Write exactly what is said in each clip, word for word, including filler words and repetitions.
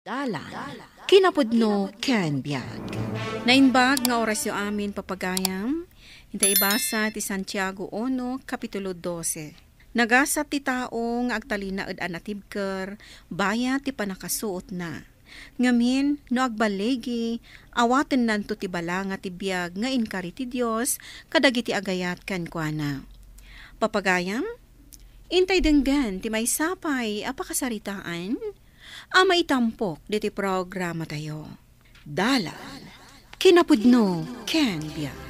Dalan, kinapudno ken biag. Naimbag nga orasyo amin, papagayam. Inta ibasa ti Santiago uno, kapitulo dose. Nagasat ti tao nga agtalinaed a natibker bayat ti pannakasuotna. Ngamin, no agballigi, awatennanto ti balanga ti biag nga inkari ti Dios kadagiti agayat kenkuana. Papagayam, intay denggen ti maysa pay a pakasaritaan a maitampok ditoy programatayo. Dalan, kinapudno ken biag.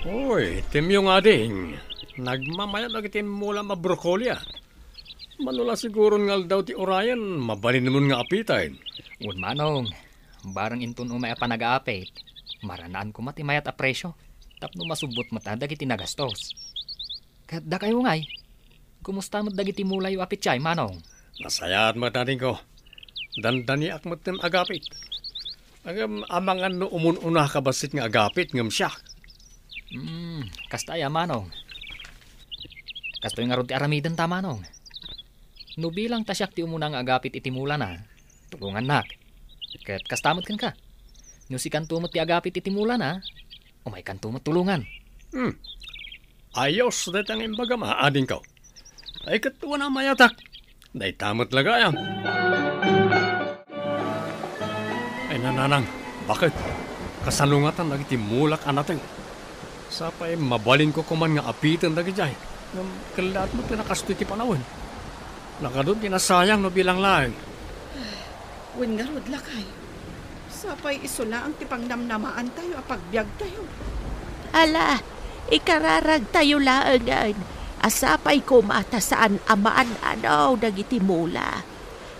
Oy, Timyong ading, nagmamayat dagiti mula a broccoli, a. Mano la siguron nga aldaw ti urayen, mabalinmon nga apiten. Wen, Manong, barang inton umay a panagaapit, maranaan koma ti mayat a presyo, tapno masubbot met dagiti nagastos. Ket dakayo ngay, kumusta met dagiti mulayo a petsay, Manong? Nasayaat met, adingko. Dandaniak metten agapit. Ngem amangan no umun-unaka bassit nga agapit ngem siak. Hmm, kasta aya, Manong. Kastoy ngarud ti aramidenta, Manong. No bilang ta siak ti umuna nga agapit iti mulana, tulongannak. Ket kasta met kenka. No sikanto met ti agapit iti mulana, umaykanto met tulongan. Hmm. Ayos dayta nga imbagam, a, adingko. Ay, ket wen a mayatak. Dayta met la gayam. Ay, nanang, baket? Kasano ngatan dagiti mulak a nateng? Sapay mabalinko koman nga apiten dagidiay. Ngem kellaat met nga kastoy ti panawen. Nakadun ti nasayang no bilang laeng. Wen ngarud, lakay. Sapay isu laeng ti pangnamnamaantayo a pagbiagtayo. Ala, ikararagtayo laengen a sapay koma ta saan a maan-anaw dagiti mula.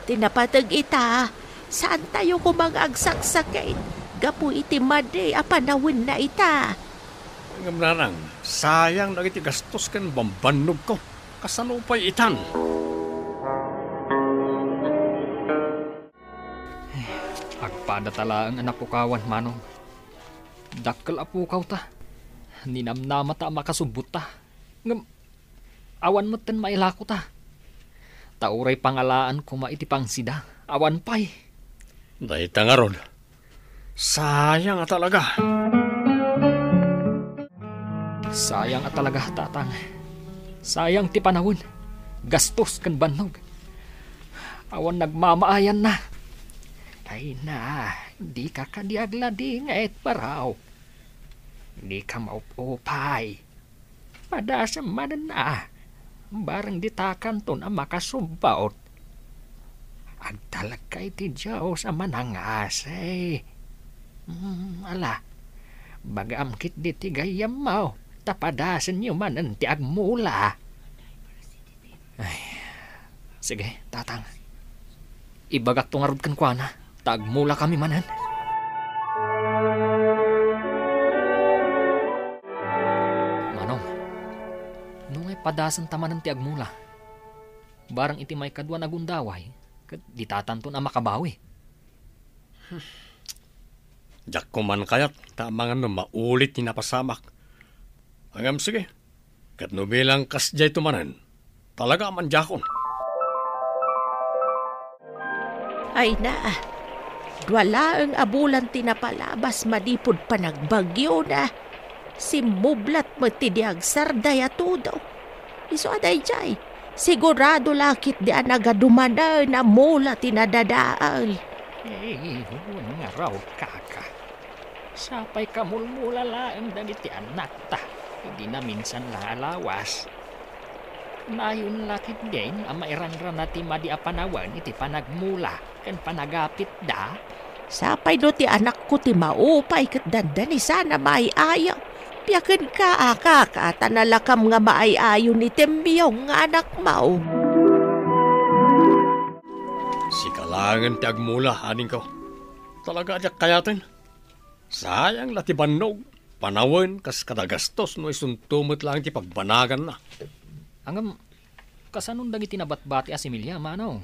Ti napateg ita, saantayo koma nga agsaksakit gapu iti madi a panawenna ita. Ngem nanang, sayang dagiti gastos ken bambannogko. Kasano pay itan? Agpada ta laeng a napukawan, Manong. Dakkel a pukawta. Ninamnamata a makasubbotta. Ngem awan metten mailakota. Ta uray pangalaan koma iti pangsida, awan pay. Dayta ngarud, sayang a talaga. Sayang a talaga, Tatang. Sayang ti panawen, gastos ken bannog. Awan nagmamaayanna. Ay na, dika kadi agladingit, Baraw. Dika maup-upay. Padasem manen a, bareng ditakanton a makasubbaot. Agtalekka iti Dios a manangasi. Hmm, ala, bagam ketdi ti gayyemmo, ta padasenyo manen ti agmula. Ay, sige, Tatang. Ibagakto ngarud kenkuana, ta agmulakami manen. Manong, no ngay padasenta manen ti agmula, barang iti maikadua a gundaway, ket ditatanton a makabawi. Diak koman kayat, ta amangan no maulit ti napasamak. Ngem sige, ket no bilang kasdiay to manen, talaga a mandiakon. Ay na, dua laeng a bulan ti napalabas manipud panagbagyona. Simmublat met ti di agsarday a tudo. Isu a daydiay, sigurado la ketdi a nagadumanen a mula ti nadadael. Eh, wen ngarud, kaka. Sapay kamulmula laeng dagiti annakta idi naminsan la nga lawas. Nayon la ketdin a mairanrana ti madi a panawen iti panagmula ken panagapitda. Sapay no ti anakko ti maupay ket dandani sana maay-ayo. Piakenka a kaka ta nalakam nga maay-ayo ni Tembiong nga anakmo. Sika laengen ti agmula, adingko. Talaga a diak kayaten. Sayang la ti bannog, panawen, kas kadagastos no isunto met laeng ti pagbanaganna. Ngem, kasanon dagiti nabatbati a similya, Manong?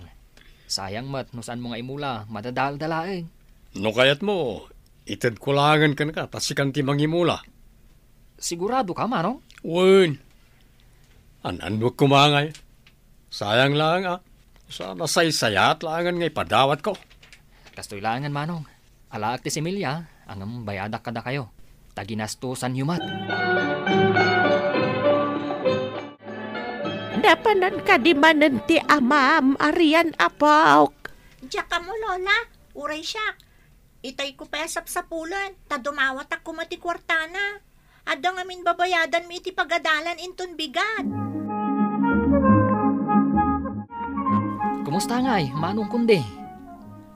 Sayang met no saanmo nga imula, madadaelda laeng. No kayatmo, itedko laengen kenka, ta sikan ti mangimula. Sigurado ka, Manong? Wen. An-annuek koma ngay. Sayang laeng, a. Sa nasaysayaat laengen nga ipadawatko. Kastoy laengen, Manong. Alaek ti similya, ngem bayadak kadakayo ta ginastosanyo met. Napanan kadi manen ti amam, Arian, apok? Diak ammo, Lola. Uray siak. Itayko pay a sapsapulen, ta dumawatak koma ti kuartana. Adda ngamin babayadanmi iti pagadalan inton bigat. Kumusta ngay, Manong Kundi?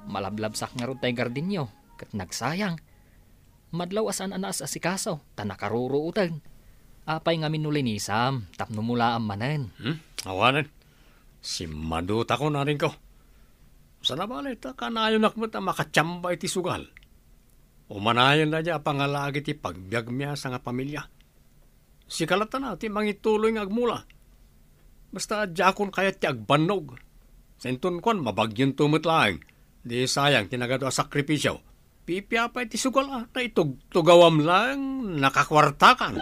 Malablabsak ngarud tay gardinyo, ket nagsayang. Madlaw a saan a naas-asikaso, ta nakaruruoten. Apay ngamin no linisam, tapno mulaam manen? Hmm? Awanen. Simmadutakon, Aringko. Sana bale, ta kanayonak met a makatiamba iti sugal. Umanayon daydiay a pangalaag iti pagbiagmi a sangapamilia. Sika latta ti mangituloy nga agmula. Basta diakon kayat ti agbannog. Sa inton kuan, mabagyonto met laeng. Di sayang ti nagadu a sakripisio. Pipia pay ti sugal a, ta itugtugawam laeng nakakuartakan.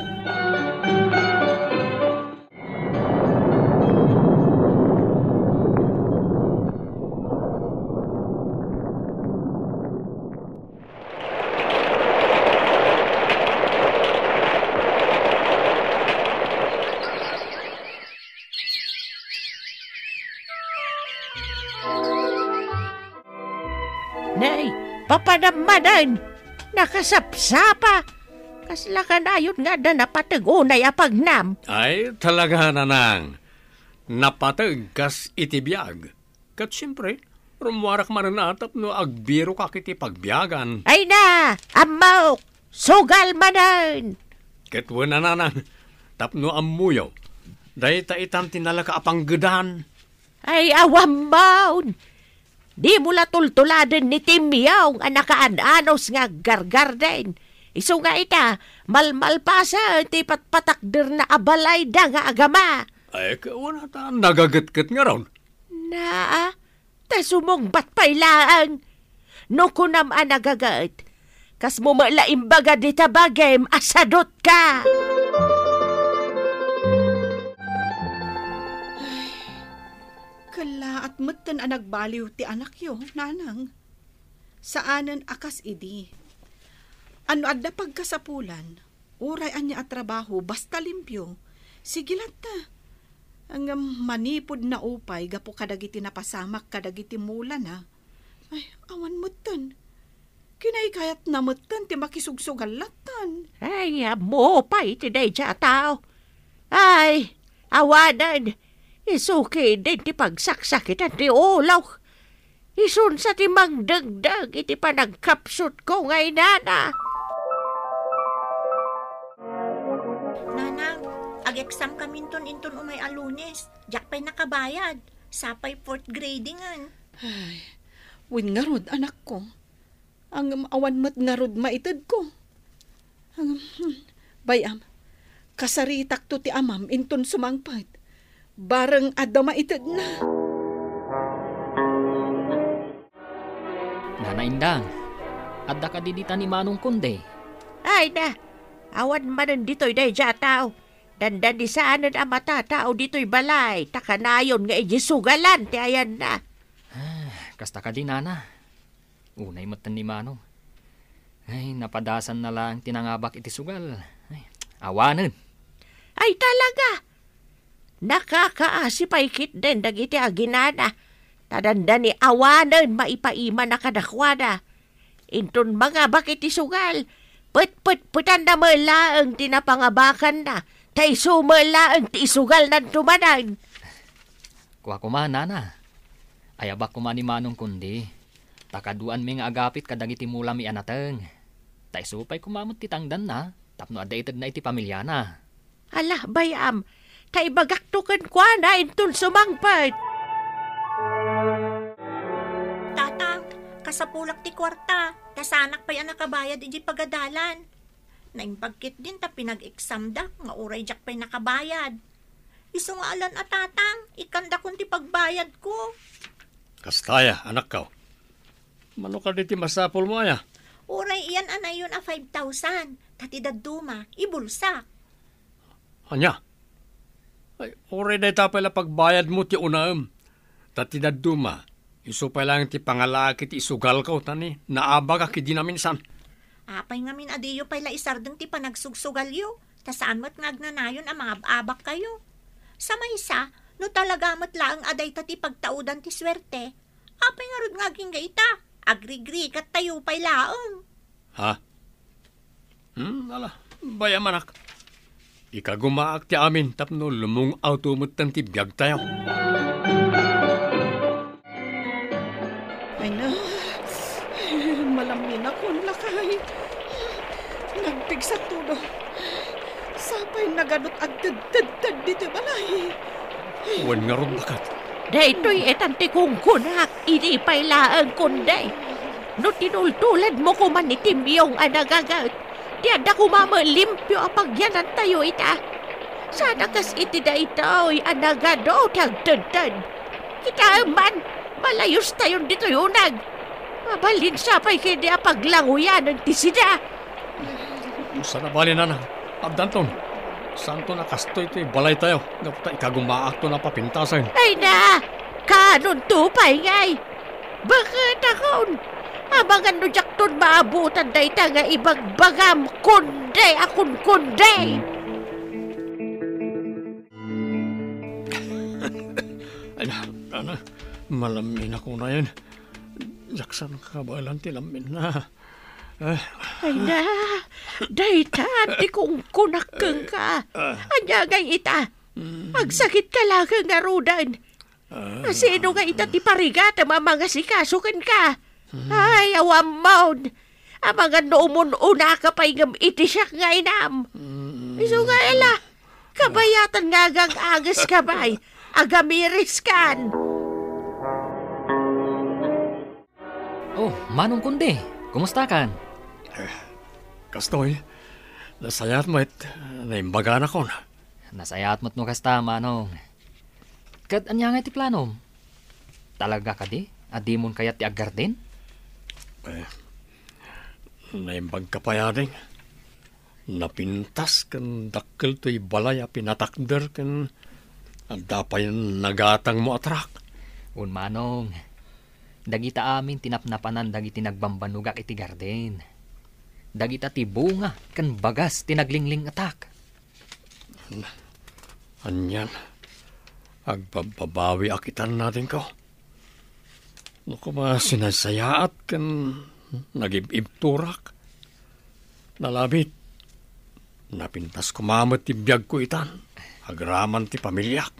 Nay, papanam manen! Nakasapsapa! Kasla kanayon nga adda napateg unay a pagnam? Ay, talaga, Nanang. Napateg kas iti biag. Ket siempre, rummuarak manen a tapno agbirokak iti pagbiagan. Ay na! Ammok! Sugal manen! Ket wen a, Nanang, tapno ammoyo, dayta itan ti nalaka a panggedan. Ay, awammon! Dimo la tultuladen ni Timyong a nakaan-anos nga aggargarden. Isu nga ita, malmalpasen ti patpatakderna a balayda nga agama. Ay, kauna ta nagagetget ngarud. Naa, ta sumungbat pay laeng. No kunam a nagaget, kasmo met la imbaga dita bagim a sadutka. Ay, kellaat metten a nagbaliw ti anakyo, Nanang. Saanen a kas idi. No adda pagkasapulan, uray ania a trabaho, basta limpio, sige latta. Ngem manipud naupay gapu kadagiti napasamak kadagiti mulana, ay, awan metten. Kinaykayatna metten ti makisugsugal lattan. Ay, ammom pay ti daydiay a tao. Ay, awanen, isu ketdin ti pagsaksakitan ti ulo. Isunsa ti mangdengdeng iti panagkapsutko nga inana. Nanang, ag-exam kaminton inton umay a Lunes. Diak pay nakabayad. Sapay fourth gradingen. Ay, wen ngarud, anakko. Ngem awan met ngarud maitedko. Ngem, hmm, bay-am, kasaritakto ti amam inton sumangpet. Bareng adda maitedna. Nana Indang, adda kadi dita ni Manong Konde? Ay na, awan manen ditoy daydiay a tao. Dandani saanen a matatao ditoy balay, ta kanayon nga idiay sugalan ti ayanna. Ah, kasta kadi, Nana? Unay metten ni Manong. Ay, napadasanna laeng ti nangabak iti sugal. Ay, awanen. Ay, talaga! Nakakaasi pay ketdin dagiti aginana, ta dandani awanen maipaimana kadakuada. Inton mangabak iti sugal, petpetpetanna met laeng ti napangabakanna, ta isu met laeng ti isugalnanto manen. Kua koma, Nana. Ayabak koma ni Manong Kundi, ta kaduaanmi nga agapit kadagiti mulami a nateng. Ta isu pay koma met ti tangdanna tapno adda itedna iti pamiliana. Ala, bay-am, ta ibagakto kenkuana inton sumangpet. Tatang, kasapulak ti kuarta, ta saanak pay a nakabayad idiay pagadalan. Naimbag ketdin ta pinag-examdak nga uray diak pay nakabayad. Isu nga alan a, Tatang, ikkandakon ti pagbayadko. Kasta aya, anakko? Mano kadi ti masapulmo aya? Uray iyan a nayon a five thousand, ta ti dadduma, ibulsak. Ania? Ay, uray dayta pay la pagbayadmo ti unaem, ta ti dadduma, Isu pay laeng ti pangalaak iti isugalko, ta ni naabakak idi naminsan. Apay ngamin a diyo pay la isardeng ti panagsugsugalyo? Ta saan met nga agnanayon a mangab-abakkayo. Sa maysa, no talaga met laeng a dayta ti pagtaudan ti suerte, apay ngarud nga agingga ita? Agrigrigat tayo pay laeng. Ha? Hmm, ala, bay-am, anak. Ikagumaak ti amin tapno lumung-awto metten ti biagtayo. Ay na, malamminakon, lakay. Nagpigsa todo. Sapay nagadot agtedtedtad ditoy balay. Wen ngarud, baket. Daytoy itan ti kunkunak, idi pay laeng kundi. No tinultuladmo koman iti miyong a nagaget, ti adda koma met limpio a pagyanantayo ita. Sana kas iti daytoy a nagado ti agtedted. Kitaem man, malayustayon ditoy uneg. Mabalin sa pay ketdi a paglanguyanen ti sida. Sana bali, nana. Addanton. Saanton a kastoy ti balaytayo, gapu ta ikagumaakton a papintasen. Ay na! Kanonto pay ngay! Baket akon! Amangan no diakton maabutan dayta nga ibagbagam, kundi a kunkundi! Ay na, nana. Malamminakon ayan. Diak sa nakabaelan ti lamminna. Ah. Ay na, dayta ti kunkunak kenka. Ah. Ania ngay ita? Mm. Agsakitka laeng ngaruden. Ah. Sino ngay ita ti parigatem a mangasikaso kenka? Mm. Ay, awammon. Amangan no umun-unaka pay ngem iti siak nga inam. Mm. Isu nga ila, kabayatan nga agang-angeska pay, agamiriskan. Oh, Manong Kundi, kumustakan? Eh, kastoy, nasayaat met, naimbaganakon. Nasayaat met no kasta, Manong. Ket ania ngay ti planom? Talaga kadi a dimon kayat ti aggarden? Eh, naimbagka pay, ading. Napintas ken dakkel toy balay a pinatakder ken adda pay nagatangmo a truck. Wen, Manong, dagita amin ti napnapanan dagiti nagbambanogak iti garden. Dagita ti bunga ken bagas ti naglingling-etak. Anian, agbabbabawiak itan, adingko. No koma sinaysayaat ken nagib-ibturak, nalabit, napintas koma met ti biagko itan, agraman ti pamiliak.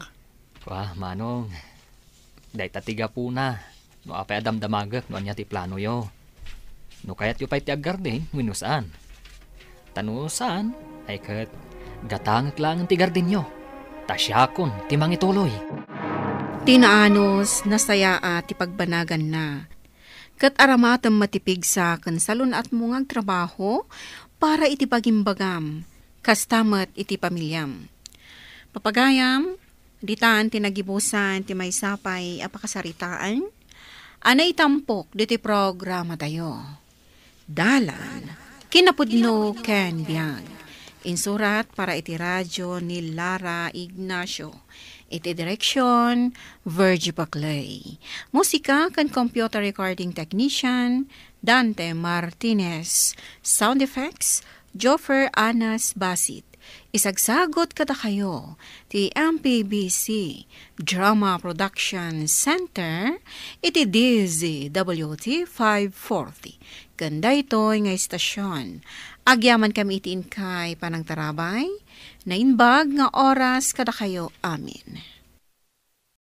Wa, Manong, dayta ti gapuna no apay a damdamagek no ania ti planoyo. No kayatyo pay ti aggarden wenno saan. Ta no saan, ay ket gatangek laengen ti gardenyo, ta siakon ti mangituloy. Ti naanus, nasayaat ti pagbanaganna. Ket aramatem met ti pigsa ken salun-atmo nga agtrabaho para iti bagimbagam, kasta met iti pamiliam. Papagayam, ditan ti nagibusan ti maysa pay a pakasaritaan a naitampok ditoy programatayo. Dalan, kinapudno ken biag. Insurat para iti radio ni Lara Ignacio. Iti direksyon, Virgie Baclay. Musika ken computer recording technician, Dante Martinez. Sound effects, Joffer Anas Basit. Isagsagut kadakayo ti M P B C Drama Production Center iti D Z W T five forty. Ken daytoy nga istasyon, agyamankami iti inkay panangtarabay, naimbag nga oras kadakayo amin.